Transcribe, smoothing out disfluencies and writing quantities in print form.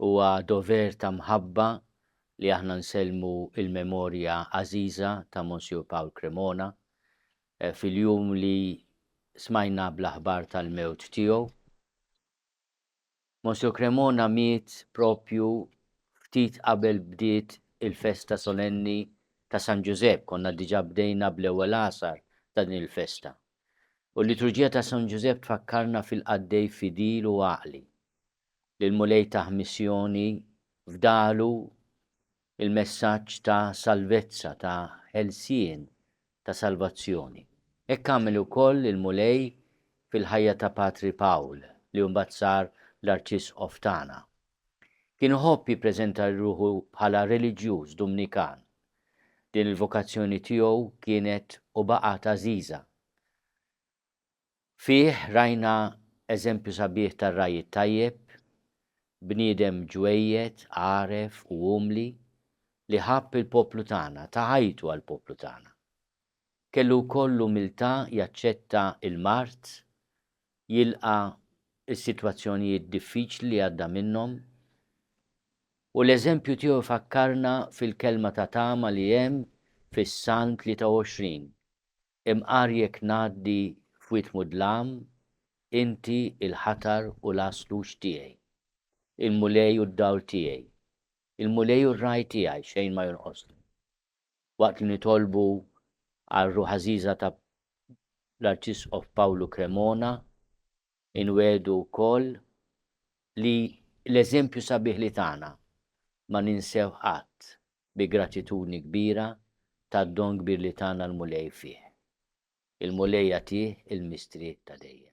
Huwa dover ta' mħabba li aħna nsellmu l-memorja għażiża ta' Monsieur Paul Cremona fil-jum li smajna bl-aħbar tal-mewt tiegħu. Monsieur Cremona miet propju ftit qabel bdiet il-festa solenni ta' San Ġużepp, konna diġà bdejna bl-ewwel għasar ta' din il-festa. U l-liturġija ta' San Ġużepp tfakkarna fil-qaddej fidil u għaqli, li l-Mulej tah missjoni, fdalu il-messaġġ ta' salvezza, ta' ħelsien, ta' salvazzjoni. Hekk għamel ukoll il-Mulej fil-ħajja ta' Patri Pawl, li mbagħad sar l-Arċisqof tagħna. Kien iħobb jippreżenta ruħu bħala reliġjuż Dumnikan. Din il-vokazzjoni tiegħu kienet u baqgħet għażiża. Fih rajna eżempju sabiħ tar-ragħaj it-tajjeb, bniedem ġwejjed, għaref u umli li ħabb il-poplu tagħna, ta ħajtu għall-poplu tagħna. Kellu wkoll l-umiltà jaċċetta l-mard, jilqa' s-sitwazzjonijiet diffiċli li għadda minnhom, u l-eżempju tiegħu jfakkarna fil-kelma ta' tama li hemm fis-Salm 23, Imqar jekk ngħaddi f'wied mudlam, inti l-ħatar u l-għaslux tiegħi. Il-Mulej hu d-dawl tiegħi. Il-Mulej hu r-ragħaj tiegħi, xejn ma jonqosni. Waqt li nitolbu għar-ruħ għażiża ta' l-Arċisqof Pawlu Cremona, inwiegħdu wkoll li l-eżempju sabiħ li tana ma ninsewh qatt bi gratitudni kbira tad-don kbir li tana l-Mulej fih. Il-Mulej jagħtih il-mistrieħ ta' dejjem.